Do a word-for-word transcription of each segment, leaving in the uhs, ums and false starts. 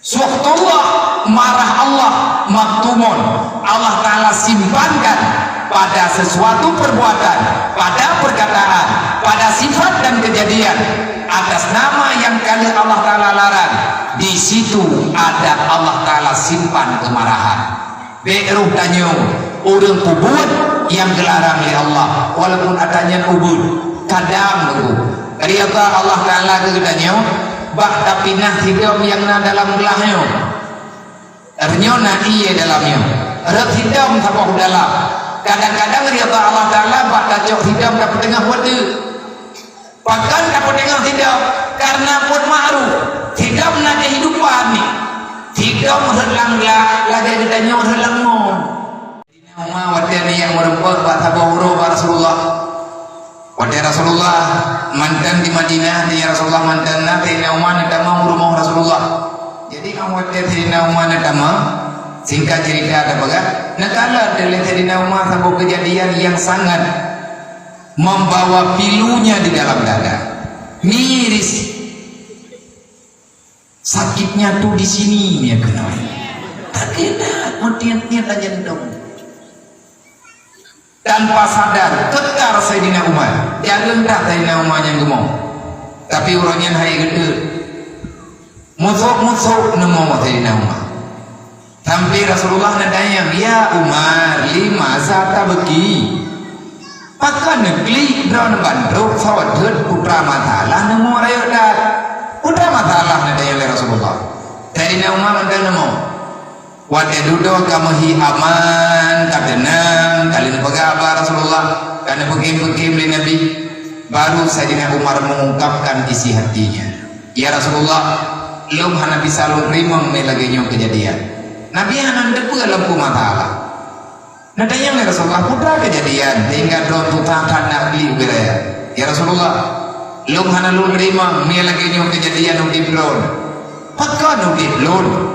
Sukhtullah, marah Allah, maktumun, Allah Ta'ala simpankan pada sesuatu perbuatan, pada perkataan, pada sifat dan kejadian, atas nama yang ka lheueh Allah Ta'ala larang, di situ ada Allah Ta'ala simpan kemarahan. Bék roh tanyoe ureuëng peubuet nyang geularang lé Allah, walaupun atra nyan ubeut, kadang leubeh ridha Allah Ta'ala keu geutanyoe bak tapinah sidom nyang na dalam glah nyoe. Reunyoe na ié dalam nyoe, rot sidom saboh u dalam. Kadang-kadang ridha Allah Ta'ala bak tacok sidom tapeuteungoh watée. Pakon tapeuteungoh sidom? Karena buet ma'ruf. Sidom na keuhidupan ni. Sidom rhot lam glah, lagée geutanyoe rhot lam mon. Saidina Umar watée nyan meureumpok bak saboh uroe bak Rasulullah. Watée Rasulullah mantong di Madinah, di Rasulullah mantong na, Saidina Umar neutamong u rumoh Rasulullah. Jadi, watée Saidina Umar neutamong, singkat cerita tapeugah, neukalon lé Saidina Umar saboh kejadian yang sangat membawa pilunya di dalam dada. Miris. Sakitnya tuh di sini, ya kenal. Tak enak, mutian-tian aja dong. Tanpa sadar, ketar Saidina Umar. Jangan dah Saidina Umar yang gemuk. Tapi urangnya hai gede. Musuh-musuh nemu Saidina Umar. Sampai Rasulullah neutanyong, "Ya Umar, lima za tabki?" Pakon neuklik droe bandum sawadeut putra masalah nemu rayeuk that. Putra masalah neutanyong lé Rasulullah. Saidina Umar mantong nemu. Watée dudoe ka meuhi aman, ka teunang, ka lheueh neupeugah haba Rasulullah, ka neupeukim-peukim lé Nabi, baru Saidina Umar mengungkapkan isi hatinya. "Ya Rasulullah, lôn hana bisa lôn teurimong mé lagée nyoe keujadian." Nabi hana neuteupeue lampu mata Allah. Neutanyong lé Rasulullah, "Peue kejadian sehingga droe tutoe that-that neuklik u wilayah?" "Ya Rasulullah, lôn hana lôn teurimong mé lagée nyoe keujadian udeb lôn." "Pakon udeb lôn?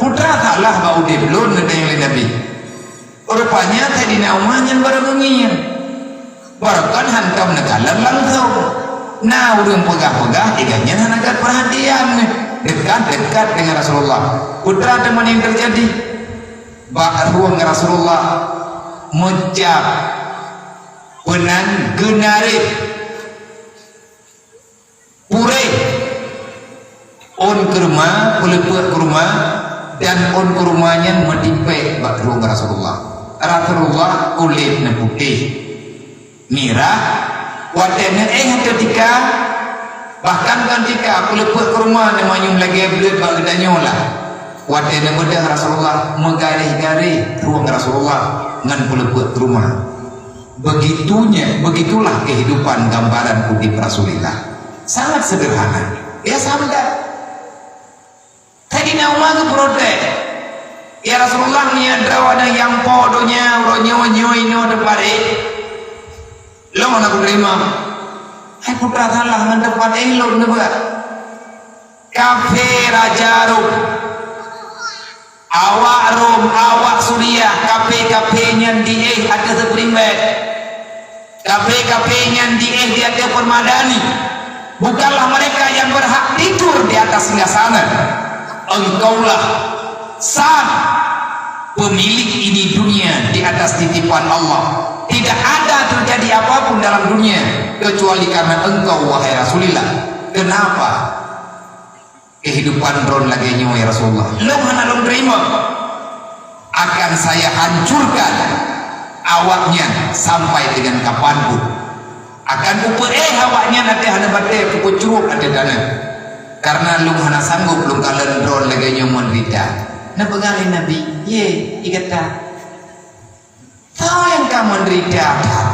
Peue salah bak udeb lôn?" neutanyong lé Nabi. Rupanya Saidina Umar nyan barô meungieng. Barô kon hantom neukalon langsong. Na ureuëng peugah-peugah, iga nyan hana gat peurhatian. Dekat-dekat dengan Rasulullah. Peue teuma nyang teujadi? Bak rueng Rasulullah meucab peunan geunareh. Puréh ôn keuruma, peuleupeuk keuruma, dan ôn keuruma nyan meutipék bak rueng Rasulullah. Rasulullah kulét neuputéh, mirah, watée neuéh teutika, bahkan kon tika, peuleupeuk keuruma neumanyum lagée bleuet bak geutanyoe lah. Watée neubeudôh Rasulullah, meugaréh-garéh rueng Rasulullah ngon peuleupeuk keuruma. Begitunya, begitulah kehidupan gambaran udeb Rasulullah. Sangat sederhana. Biasa beda. Saidina Umar geuprotes, "Ya Rasulullah, meunyoe droe ada nyang po donya, uroe nyoe, nyoe inoe teumpat éh, lôn hana kuteurimong. Hai putra salah ngon teumpat éh lôn neuba." Kafé raja Rom. Awak Rom, awak Suriah, kafé-kafé nyan diéh ateueh seupeulimbét. Kafé-kafé nyan diéh di ateueh permadani. Bukanlah mereka yang berhak tidur di atas singgasana. Engkaulah sah pemilik ini dunia di atas titipan Allah. Tidak ada terjadi apapun dalam dunia kecuali karena engkau, wahai Rasulullah. Kenapa? Kehidupan droe lagée nyoe, ya Rasulullah. Lôn hana lôn teurimong. Akan saya hancurkan awaknyan sampai dengan kapanpun. Akan kupeuéh awaknyan até hana batée, kupeucruek até tanoh. Karena lôn hana sanggob lôn kalon droe lagée nyoe meunderita. Neupeugah lé Nabi, "Yé, i gata. Soe nyang ka meunderita that?"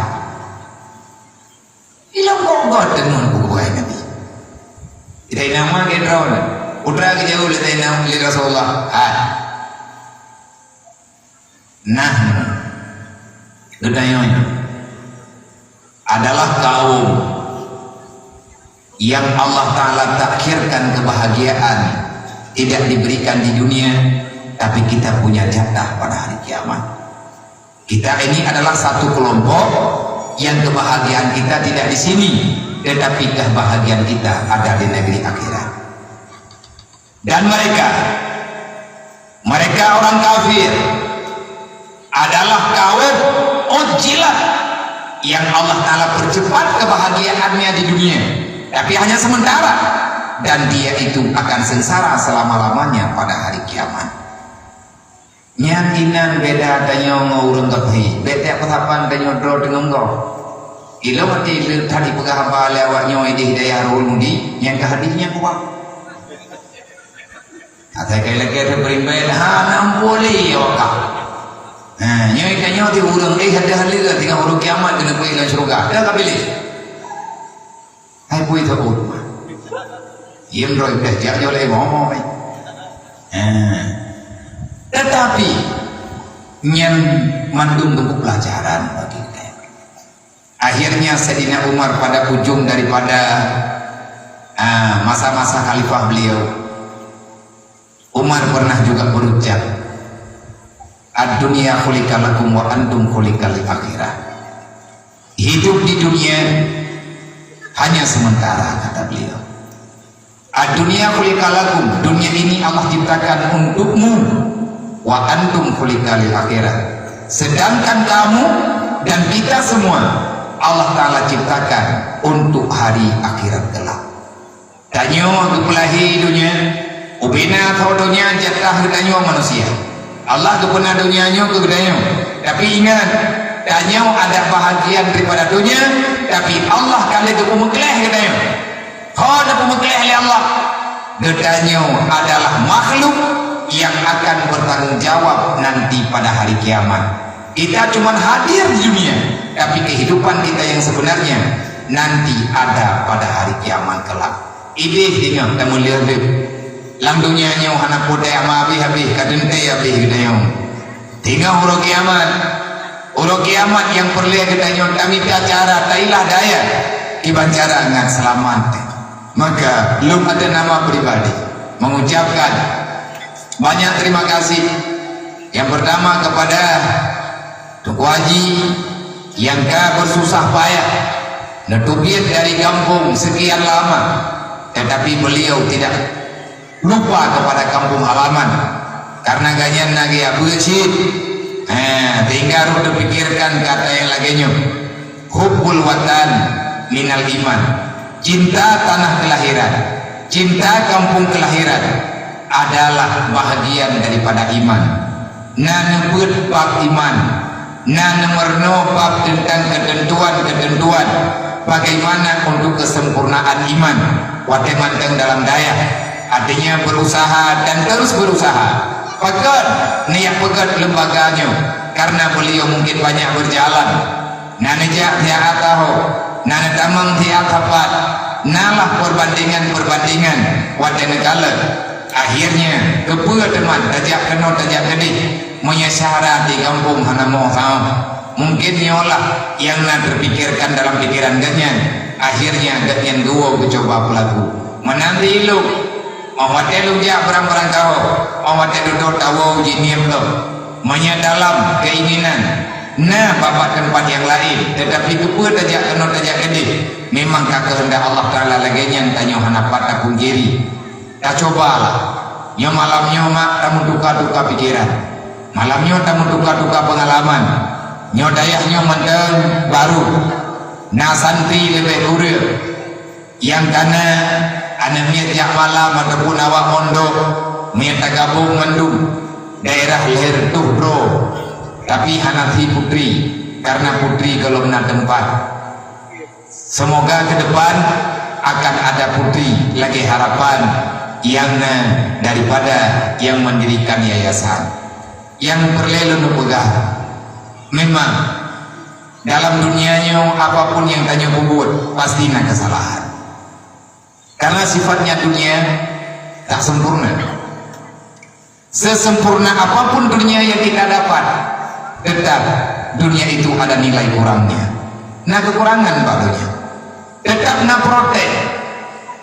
Ilong gok-gok deungon bubukai Nabi. Saidina Umar geudroe, putra geujaweueb lé Saidina, lé Rasulullah, "Hai, nahnu, geutanyoe nyoe adalah kaum yang Allah Ta'ala takhirkan kebahagiaan, tidak diberikan di dunia, tapi kita punya jatah pada hari kiamat." Kita ini adalah satu kelompok yang kebahagiaan kita tidak di sini, tetapi kebahagiaan kita ada di negeri akhirat. Dan mereka Orang kafir adalah kaum ujjilat yang Allah Ta'ala percepat kebahagiaannya di dunia, tapi hanya sementara, dan dia itu akan sengsara selama-lamanya pada hari kiamat. Nyan inan beda tanyoe ngon ureuëng kafé. Beda peue saban tanyoe droe teungoh gob. Ilong até le that ipeugah haba lé awak nyoe idéh dayah Rohul Mudi, nyang ka hadih nyang kuat. Asai kai lagée teuberimbet, ha, nam boleh awak ka. Ha, nyoe tanyoe di ureuëng, eh, ada haleue tinggai ureuëng kiamat keuneuk pi lam syeuruga. Dah ka pilih. Hai bui teuôt. Yem droe udah jak joleh bohong. Eh. Tetapi nyan mandum teungku pelajaran bagi kita. Akhirnya Sayyidina Umar pada ujung daripada, ah, masa-masa khalifah beliau, Umar pernah juga berucap, "Ad-dunya khuliqa lakum wa antum khuliqa lil akhirah." Hidup di dunia hanya sementara, kata beliau. "Ad-dunya khuliqa lakum," dunia ini Allah ciptakan untukmu, "wa antum khuliqa lil akhirah." Sedangkan kamu dan kita semua Allah Ta'ala ciptakan untuk hari akhirat kelak. Tanyoe geupeulahé donya, ubena tho donya jatah geutanyoe manusia. Allah geupeuna donya nyoe keu geutanyoe. Tapi ingat, tanyoe ada bahagian daripada donya, tapi Allah ka lheueh geupeumeukleh geutanyoe. Ho geupeumeukleh lé Allah, geutanyoe adalah makhluk yang akan bertanggung jawab nanti pada hari kiamat. Kita cuma hadir di dunia, tapi kehidupan kita yang sebenarnya nanti ada pada hari kiamat kelak. Idéh deungoe tameuleueh leueh. Lam donya nyoe hana peue teuh ma habéh-habéh, ka teuntée habéh geutanyoe. Deungoe uroe kiamat. Uroe kiamat nyang peureulée geutanyoe tamita cara, tailah daya, kiban cara ngat seulamat. Maka, lôn atas nama pribadi mengucapkan banyak terima kasih. Yang pertama kepada Teungku Haji nyang ka bersusah payah neuteubiet dari gampông sekian lama, tetapi beliau tidak lupa kepada kampung halaman. Karena gobnyan na geubeuet cit, eh, sehingga rot teupikirkan kata nyang lagée nyoe. Hubbul watan minal iman. Cinta tanah kelahiran, cinta kampung kelahiran adalah bahagian daripada iman. Na neubeuet bab iman, na neumeurunoe bab teuntang keuteuntuan-keuteuntuan bagaimana untuk kesempurnaan iman watée mantong dalam dayah. Artinya berusaha dan terus berusaha. Peugét, niyak peugét lembaga nyoe, karena beliau mungkin banyak berjalan. Na neujak siat taho, na neutamong siat sapat, na lah perbandingan-perbandingan watée neukalon. Akhirnya, keupeue teuma tajak keunoe tajak keudeh, meunyoe syedara di gampông hana mo sahoe. Mungkin nyoe lah nyang na teupikirkan dalam pikeran gobnyan. Akhirnya, gobnyan geuwoe geucoba peulaku. Meunan di ilok, óh watée lôn jak barang-barang kaho, óh watée dudoe tawoe uji ngieng lom. Meunyoe dalam keinginan na bak teumpat nyang laén, tetapi keupeue tajak keunoe tajak keudeh, memang ka keuheundak Allah Taala lagée nyan tanyoe hana pat tapungkiri. Tacobalah. Nyoe malam nyoe mak tameutuka-tuka pikeran. Malam nyoe tameutuka-tuka peungalaman. Nyoe dayah nyoe mantong barô. Na santri leubeh kureueng. Nyang kana aneuk miet jak malam ataupun awak mondok, miet tagabong mandum, daerah lhée reutôh droe, tapi hana sie putri, karena putri gohlom na teumpat. Semoga ke depan akan ada putri lagée harapan nyang na daripada nyang mendirikan yayasan. Nyang peureulée lôn peugah, memang dalam dunia nyoe, apapun nyang tanyoe peubuet, pasti na keusalahan. Karena sifatnya dunia tak sempurna. Sesempurna apapun dunia yang kita dapat, tetap dunia itu ada nilai kurangnya. Na kekurangan bak dunia. Tetap na protes.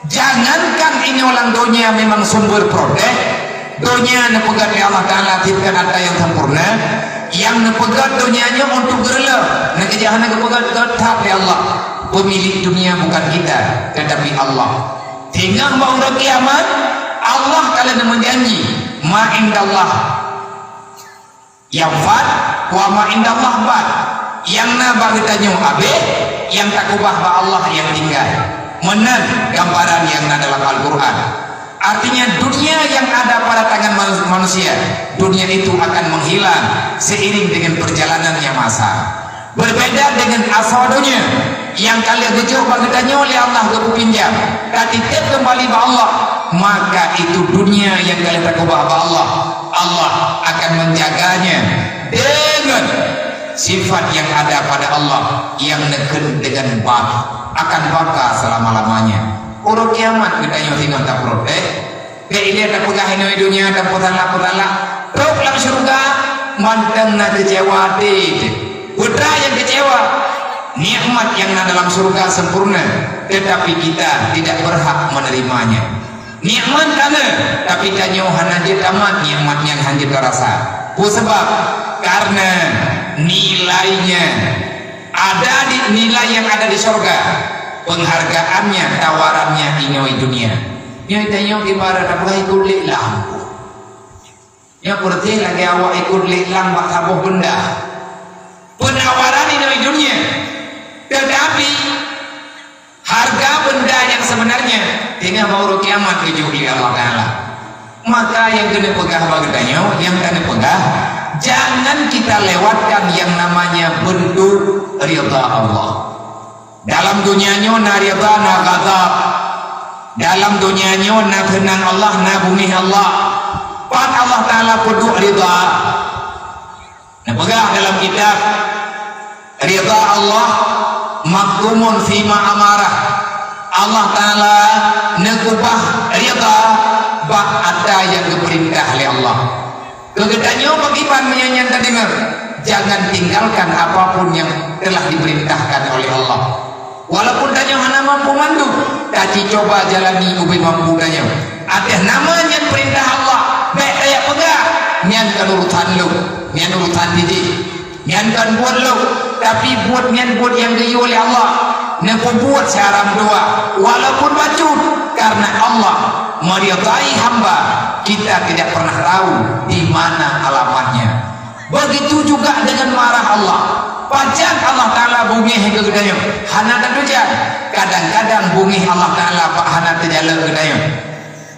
Jangankan inoe lam donya memang sumber protes, donya neupeugét lé Allah Taala tieb keu atra nyang sempurna, nyang neupeugét donya nyoe untuk geureulôh, neukeujak hana geupeugét that lé Allah. Pemilik dunia bukan kita, tetapi Allah. Singoh bak uroe kiamat, Allah ka lheueh meujanji, "Ma indallah Nyang fat, wa ma indallah baq. Nyang na bak geutanyoe abéh, nyang takeubah bak Allah nyang tinggai. Meunan gambaran nyang na dalam Al-Qur'an. Artinya, dunia yang ada pada tangan manu-, manusia, dunia itu akan menghilang seiring dengan perjalanannya masa. Berbeda dengan asoe donya nyang ka lheueh geujok bak geutanyoe lé Allah, geupeupinjam, tatitép keumbali bak Allah, maka itu dunia nyang ka lheueh takeubah bak Allah, Allah akan menjaganya dengan sifat yang ada pada Allah yang neukheun dengan bak, akan baka selama-lamanya. Uroe kiamat geutanyoe singoh taprotes. Bèk ilèe tapeugah inoe donya dan peusalah-peusalah. Trok lam syeuruga, mantong na keucewa até teuh. Peue nyang keucewa? Nikmat nyang na dalam syeuruga sempurna, tetapi kita tidak berhak menerimanya. Nikmat ka na, tapi tanyoe hana jeuet tamat nikmat nyan, hana jeuet tarasa. Peue sabab? Karena nilainya ada di, nilai yang ada di syeuruga, penghargaannya, tawarannya inoe donya. Nyoe tanyoe ibarat tapeugah ikot lé lam. Nyoe peureuté lagèe awak ikot lé lam bak saboh benda. Penawaran inoe donya. Tetapi, harga benda yang sebenarnya teungoh bak uroe kiamat geujok lé Allah Taala. Maka nyang keuneuk peugah bak geutanyoe, nyang keuneuk peugah, jangan kita lewatkan yang namanya bentuk ridha Allah. Dalam donya nyoe na ridha, na ghadab. Dalam donya nyoe na keunang Allah, na beungéh Allah. Pat Allah Taala peuduek ridha? Neupeugah dalam kitab, ridha Allah mahkumun fima amarah. Allah Taala neukeubah ridha bak atra nyang geupeurintah lé Allah. Keu geutanyoe pakriban meunyoe nyan tadeungoe, jangan tinggalkan apapun yang telah diperintahkan oleh Allah. Walaupun tanyoe hana mampu mandum, taci cuba jalani ubé mampu tanyoe. Ateueh nama nyan peurintah Allah, bèk tajak peugah, "Nyan kon urusan lôn, nyan urusan jih." Nyan kon buet lôn, tapi buet nyan buet nyang geuyue lé Allah. Neupeubuet siharam dua, walaupun bacut, karena Allah meridai hamba, kita tidak pernah tahu di mana alamatnya. Begitu juga dengan marah Allah. Pajan Allah Taala beungéh keu geutanyoe, hana tateujan. Kadang-kadang beungéh Allah Taala hana teujalok keu geutanyoe.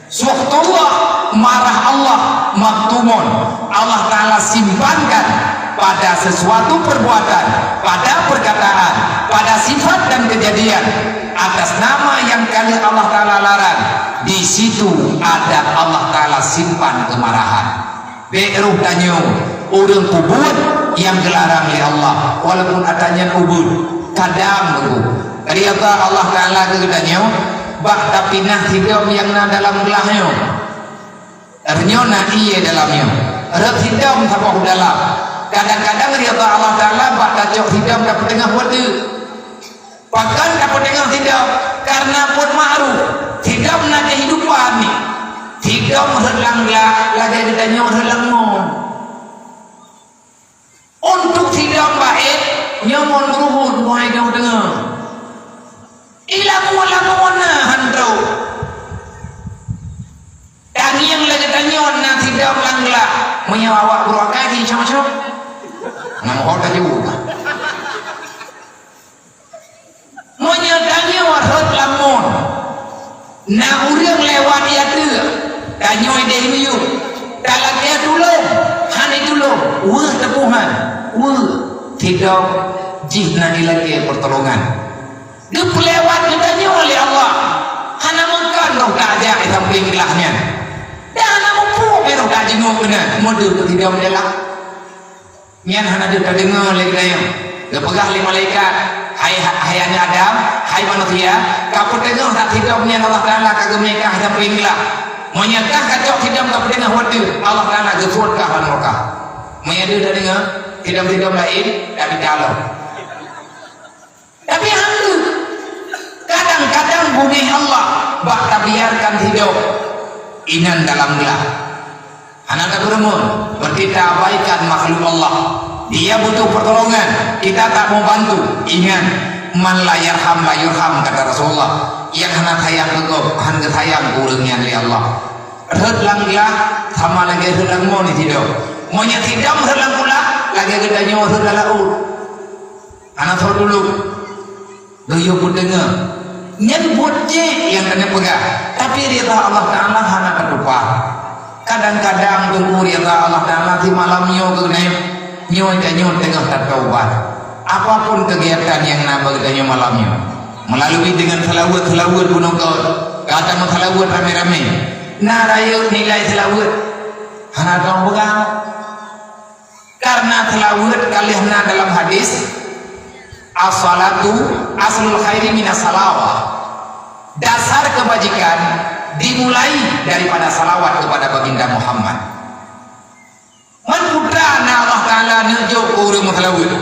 Sukhtullah, marah Allah, maktumun. Allah Taala simpankan pada sesuatu perbuatan, pada perkataan, pada sifat dan kejadian atas nama yang ka lheueh Allah Taala larang. Di situ ada Allah Taala simpan kemarahan. Bèk roh tanyoe ureueng peubuet nyang geularang lé Allah, walaupun atra nyan ubit. Kadang teungku, ridha Allah Taala keu geutanyoe bak tapinah sidom nyang na dalam glah nyoe. Nyoe na ié dalam nyoe. Rhot sidom saboh u dalam. Kadang-kadang ridha Allah Taala bak tacok sidom tapeuteungoh watèe. Pakon tapeuteungoh sidom? Karena buet ma'ruf. Sidom na keuhidupan ni. Sidom rhot lam glah, lagèe geutanyoe rhot lam mon. Untuk sidom baét, nyoe mon meuruhot, moe dong deungoe. Ilmu-ilmu na han trok. Tangieng lagèe tanyoe na sidom lam glah. Meunyoe awak peuruaka jicok-cok. Ngon ho taju. Meunyoe tanyoe rhot lam mon, na ureueng lewat i ateueh, tanyoe deh miyueb, talakèe tulông, hana itulông, weueh teupuhan, weueh, sidom jih na ilakèe peutulongan. Geupeulewat geutanyoe lé Allah, hana meukeun roh tajak i sampéng glah nyan. Dan hana muphom roh tajak jingok keunan, meudeuh keu sidom lé Allah. Nyan hana deuh tadeungoe lé geutanyoe. Geupeugah lé malaikat, "Hai, hai aneuk Adam, hai manusia, kapeuteungoh that sidom nyan Allah Taala ka geumé kah dan peuinglah. Meunyoe kah kacok sidom kapeuteungoh watèe, Allah Taala geusuet kah lam neuraka." Meunyoe deuh tadeungoe sidom-sidom laén, tak mita lom. Tapi alhamdulillah, kadang-kadang beungéh Allah bak tabiarkan sidom inan dalam glah. Hana tapeureumeun, berarti taabaikan makhluk Allah. Dia butuh pertolongan, kita tak mau bantu. Ingat, "Man la yarham la yurham," kata Rasulullah. Nyang hana sayang keu gob, han geusayang keu ureueng nyan lé Allah. Rhot lam glah sama lagèe rhot lam mon sidom. Meunyoe sidom rhot lam kulah, lagée geutanyoe rhot lam laôt. Hana soe tulông. Geuyue peudeungoe. Nyan buet jih nyang keuneuk peugah. Tapi ridha Allah Ta'ala hana tatupat. Kadang-kadang teungku ridha Allah Ta'ala di malam nyoe geuneuk. Nyoe tanyoe teungoh tataubat. Apapun kegiatan nyang na bak geutanyoe malam nyoe. Meulalu deungon seulaweuet-seulaweuet bunoe goe. Gata meuseulaweuet ramé-ramé. Na rayeuk nilai seulaweuet. Hana tong peugah. Karena seulaweuet ka lheueh na dalam hadis, "As-salatu aslul khairi minas salawah." Dasar kebajikan dimulai daripada salawat kepada Baginda Muhammad. Man putra na Allah Ta'ala neujok keu ureuëng meuseulaweuet.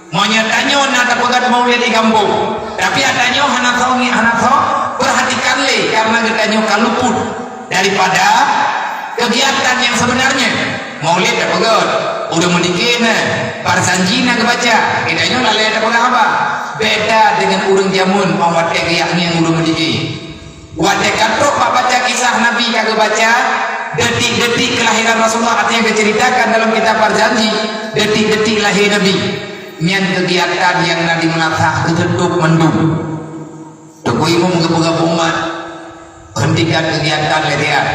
Meunyoe tanyoe na tapeugét maulid di gampông, tapi tanyoe hana soe ngi-, hana soe perhatikan lé karena geutanyoe ka luput daripada kegiatan yang sebenarnya. Maulid tapeugét, ureuëng meudike na, Barzanji na geubaca, geutanyoe lalée tapeugah haba. Beda dengan ureuëng jameun, watée geujak ngieng ureuëng meudike. Watée ka trok bak baca kisah Nabi ka geubaca, detik-detik kelahiran Rasulullah, artinya geuceritakan dalam kitab Barzanji, detik-detik lahé Nabi. Nyan kegiatan nyang na di meulasah geuteutup mandum. Teungku Imum geupeugah bak umat, hentikan kegiatan latihan.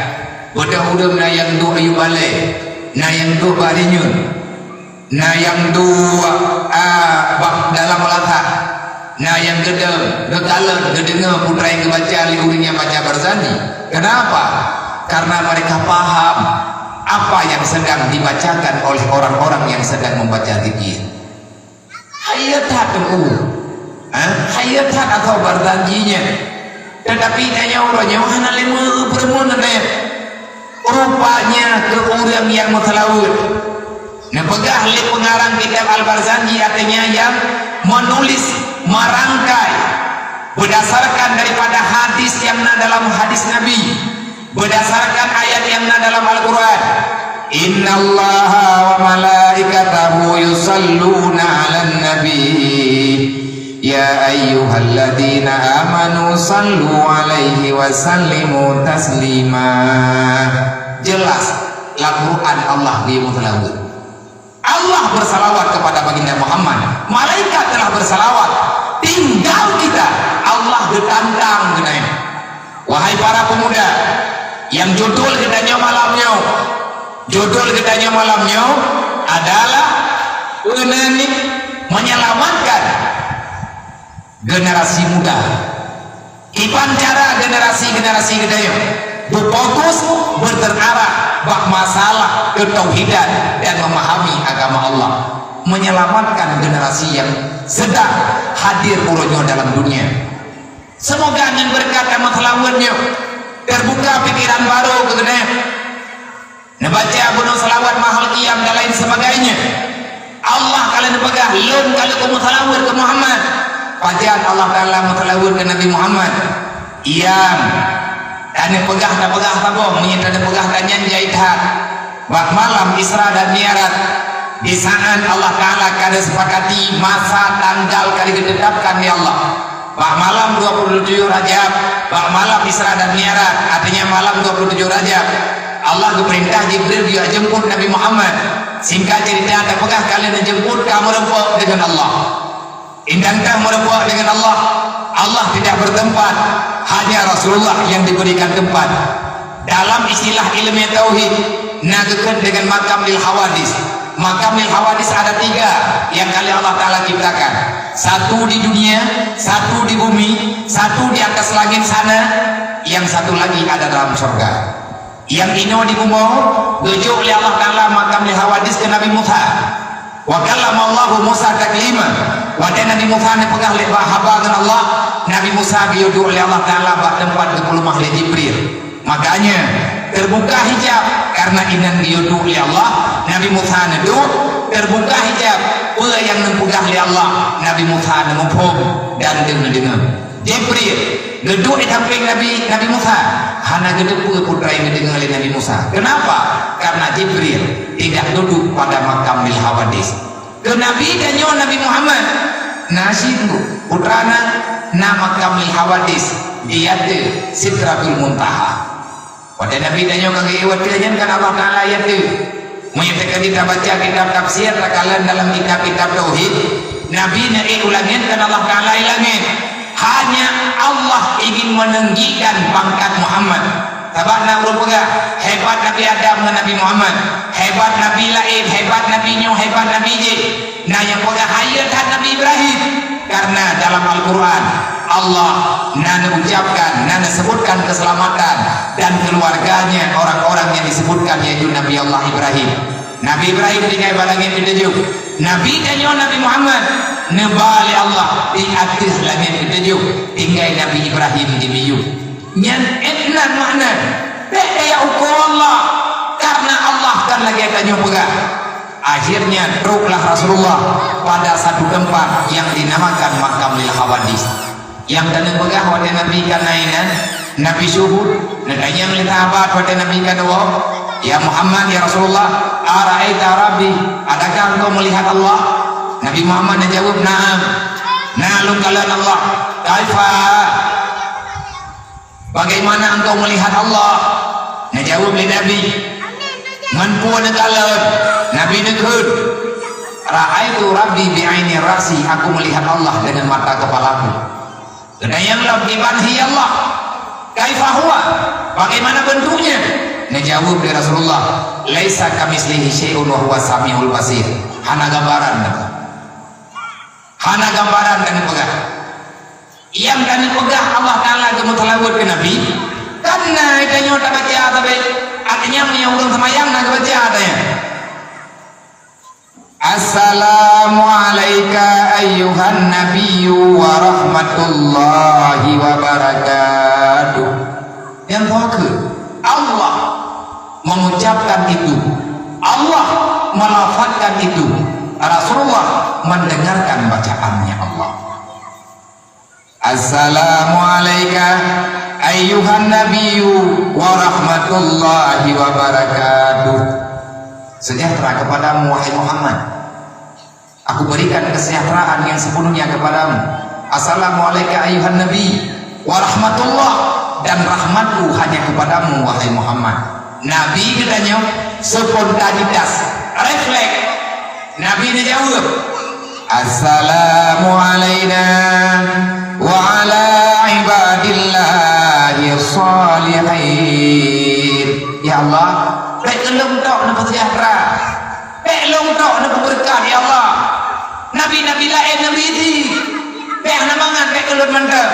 Beudôh ureuëng na nyang duek ayue balée, na nyang duek bak rinyeun. Na nyang duek, a, bak dalam lasah. Na nyang geudong, geukalon, geudeungoe putra nyang geubaca lé ureuëng nyang baca Barzanji. Kenapa? Karena mereka paham apa yang sedang dibacakan oleh orang-orang yang sedang membaca zikir. Hai that teungku. Ha? Hai that atau Barzanji nyan. Tetapi tanyoe uroe nyoe hana lé meu-, peureumeun nyan. Rupanya keu ureuëng nyang meuseulaweuet. Neupeugah lé peungarang kitab Al-Barzanji, artinya yang menulis, merangkai berdasarkan daripada hadis yang na dalam hadis Nabi, berdasarkan ayat yang na dalam Al-Quran. "Innallaha wa malaikatahu yusalluna 'alan nabi. Ya ayyuhalladzina amanu sallu 'alaihi wa sallimu taslima." Jelas, lam Quran Allah geuyue meuseulaweuet. Allah bersalawat kepada Baginda Muhammad. Malaikat telah bersalawat. Tinggal kita. Allah geutantang keunan. Wahai para pemuda, yang judul geutanyoe malam nyoe, judul geutanyoe malam nyoe adalah menyelamatkan generasi muda. Kiban cara generasi-generasi geutanyoe berfokus, berterarah bak masalah ketauhidan dan memahami agama Allah, menyelamatkan generasi yang sedang hadir uroe nyoe dalam dunia. Semoga ngon beureukat tameuseulaweuet nyoe, teubuka pikiran barô keu geutanyoe. Neubaca bunoe seulaweuet mahal qiyam dan lain sebagainya. Allah ka lheueh neupeugah, "Lôn ka lheueh kumeuseulaweuet keu Muhammad." Pajan Allah Taala meuseulaweuet keu Nabi Muhammad? Qiyam. Taneupeugah, tapeugah saboh, meunyoe taneupeugah tanyan jai that. Bak malam Isra dan Mi'raj, di saat Allah Taala ka geusepakati masa tanggal ka geutetapkan lé Allah. Bak malam dua puluh tujuh Rajab, bak malam Isra dan Mi'raj, artinya malam dua puluh tujuh Rajab, Allah geupeurintah Jibril geuyue jemput Nabi Muhammad. Singkat cerita, tapeugah ka lheueh neujemput ka meurumpok deungon Allah. Indang ka meurumpok deungon Allah, Allah tidak bertempat, hanya Rasulullah yang diberikan tempat. Dalam istilah ilmiah tauhid, na geukheun deungon makamil hawadis. Makamil hawadis ada tiga yang ka lheueh Allah Taala ciptakan. Satu di dunia, satu di bumi, satu di atas langit sana, yang satu lagi ada dalam surga. Nyang inoe di bumoe, geujok lé Allah Taala makamil hawadis keu Nabi Musa. Wa kallamallahu Musa taklima. Watée Nabi Musa neupeugah lé bak haba ngon Allah, Nabi Musa geuyue duek lé Allah Taala bak teumpat geupeuleumah lé Jibril. Makanya, teubuka hijab karena inan geuyue duek lé Allah, Nabi Musa neuduek, teubuka hijab, peue nyang neupeugah lé Allah, Nabi Musa neumuphom dan deungoe-deungoe. Jibril, geuduek di sampéng Nabi, Nabi Musa, hana geuteupeue peue nyang geudeungoe lé Nabi Musa. Kenapa? Karena Jibril tidak duduk pada makamil hawadis. Keu Nabi tanyoe Nabi Muhammad, na cit, putra na, na makamil hawadis, di ateueh Sidratul Muntaha. Watée Nabi tanyoe ka geuék watée nyan kan Allah Taala ateueh. Meunyoe teukeudi tabaca kitab tafsir, takalon dalam kitab-kitab tauhid, Nabi neuék u langét kon Allah Taala i langét. Hanya Allah ingin meninggikan pangkat Muhammad. Sabab na ureuëng peugah, hebat Nabi Adam ngon Nabi Muhammad, hebat Nabi laén, hebat Nabi nyoe, hebat Nabi jéh. Na nyang peugah hayeu that Nabi Ibrahim, karena dalam Al-Quran Allah na neuucapkan, na neusebutkan keselamatan dan keluarganya, orang-orang yang disebutkan, yaitu Nabi Allah Ibrahim. Nabi Ibrahim tinggai bak langét keutujôh. Nabi tanyoe Nabi Muhammad neuba lé Allah di ateueh langét keutujôh, tinggai Nabi Ibrahim di miyueb. Nyan ék nan makna, bék taya ukoe Allah, karena Allah kan lagée tanyoe peugah. Akhirnya troklah Rasulullah pada satu tempat yang dinamakan Makam lil Hawadis. Nyang taneuk peugah watée Nabi ka na inan, Nabi syuhud, neutanyong lé sahabat watée Nabi ka duwoe, "Ya Muhammad, ya Rasulullah, ara'aita Rabbi, adakah engkau melihat Allah?" Nabi Muhammad neujaweueb, "Na'am, na lôn kalon Allah." "Kaifa?" "Bagaimana engkau melihat Allah?" Neujaweueb lé Nabi. "Ngon peue neukalon?" Nabi neukheun, "Ra'aitu Rabbi bi'aini ra'si, aku melihat Allah dengan mata kepalaku." Geutanyong lom, "Kiman hi Allah? Kaifa huwa? Bagaimana bentuknya?" Neujaweueb lé Rasulullah, "Laisa kamitslihi syai'un wa huwa samiul basir." Hana gambaran. Hana gambaran taneuk peugah. Nyang taneuk peugah Allah Taala geumeuseulaweuet keu Nabi, kan na tanyoe tabaca sabe. Artinya meunyoe ureuëng seumayang na geubaca tanyoe. "Assalamu alaika ayyuhan nabiyyu wa rahmatullahi wa barakatuh." Nyang teumakheun Allah mengucapkan itu, Allah melafazkan itu, Rasulullah mendengarkan bacaannya Allah. "Assalamu alaika ayyuhan nabiyyu wa rahmatullahi wa barakatuh." Sejahtera kepadamu, wahai Muhammad. Aku berikan kesejahteraan yang sepenuhnya kepadamu. "Assalamu alaika ayyuhan nabi wa rahmatullah, dan rahmatku hanya kepadamu, wahai Muhammad." Nabi geutanyoe spontanitas, refleks. Nabi neujaweueb, "Assalamu alaina wa ala ibadillahi shalihin." Ya Allah, bék keu lôn tok neupeusejahtera. Bék lôn tok neupeubeureukat, ya Allah. Nabi-nabi laén neubri, bék hana mangat, bék keu lôn mantong.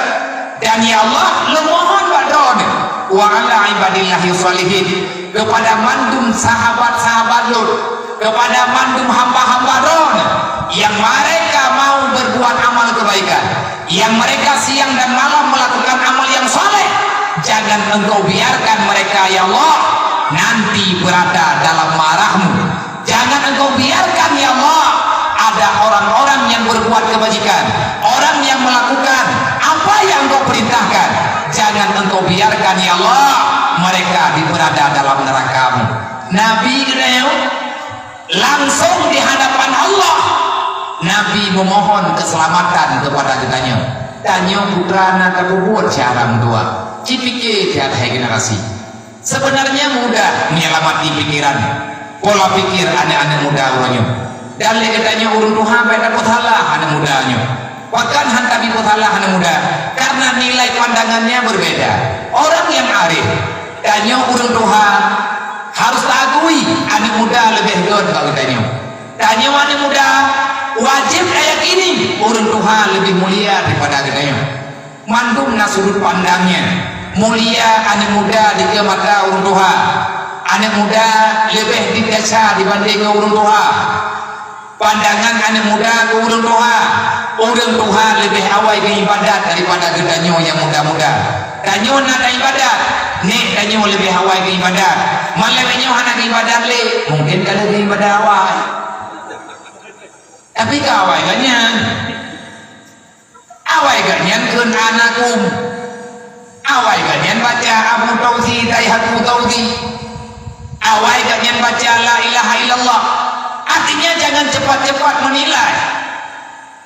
Dan ya Allah, lôn mohon bak Droeneuh, wa ala ibadillahi shalihin, keupada mandum sahabat-sahabat lôn, keupada mandum hamba-hamba Droeneuh nyang mereka mau berbuat amal kebaikan, nyang mereka siang dan malam melakukan amal yang saleh, jangan Engkau biarkan mereka, ya Allah, nanti berada dalam marah-Mu. Jangan Engkau biarkan, ya Allah, ada orang-orang yang berbuat kebajikan, orang yang melakukan apa yang Engkau perintahkan. Jangan Engkau biarkan, ya Allah, mereka di-, berada dalam neraka-Mu. Nabi geutanyoe langsung di hadapan Allah, Nabi memohon keselamatan kepada geutanyoe. Tanyoe putra na tapeubuet syedara meutuah. Cipike keuhai generasi. Sebenarnya mudah menyelamatkan pikiran, pola pikir aneuk-aneuk muda uroe nyoe. Dan lé geutanyoe ureuëng tuha bék tapeusalah aneuk muda nyoe. Bahkan hana tapeusalah aneuk muda, karena nilai pandangannya berbeda. Orang yang arif, tanyoe ureuëng tuha harus taakui aneuk muda leubeh göt bak geutanyoe. Tanyoe aneuk muda wajéb tayakini ureuëng tuha leubeh mulia daripada geutanyoe. Mandum na sudut pandangnya. Mulia aneuk muda dikeue mata ureuëng tuha. Aneuk muda leubeh didesya dibanding ngon ureuëng tuha. Pandangan aneuk muda keu ureuëng tuha. Ureuëng tuha leubeh awai geuibadat daripada geutanyoe nyang muda-muda. Tanyoe na taibadat, nék tanyoe leubeh awai geuibadat. Malam nyoe hana geuibadat lé, mungkin ka lheueh geuibadat awai. Tapi ka awai geuh nyan. Awai geuh nyan kheun anakum. Awai geuh nyan baca Abu Tauzi, Taihatu Tauzi. Awai geuh nyan baca la ilaha illallah. Artinya, jangan cepat-cepat menilai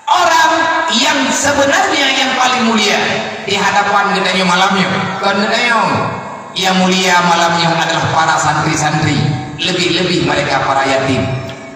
orang yang sebenarnya yang paling mulia di hadapan geutanyoe malam nyoe. Kon geutanyoe. Yang mulia malam nyoe adalah para santri-santri. Lebih-lebih mereka para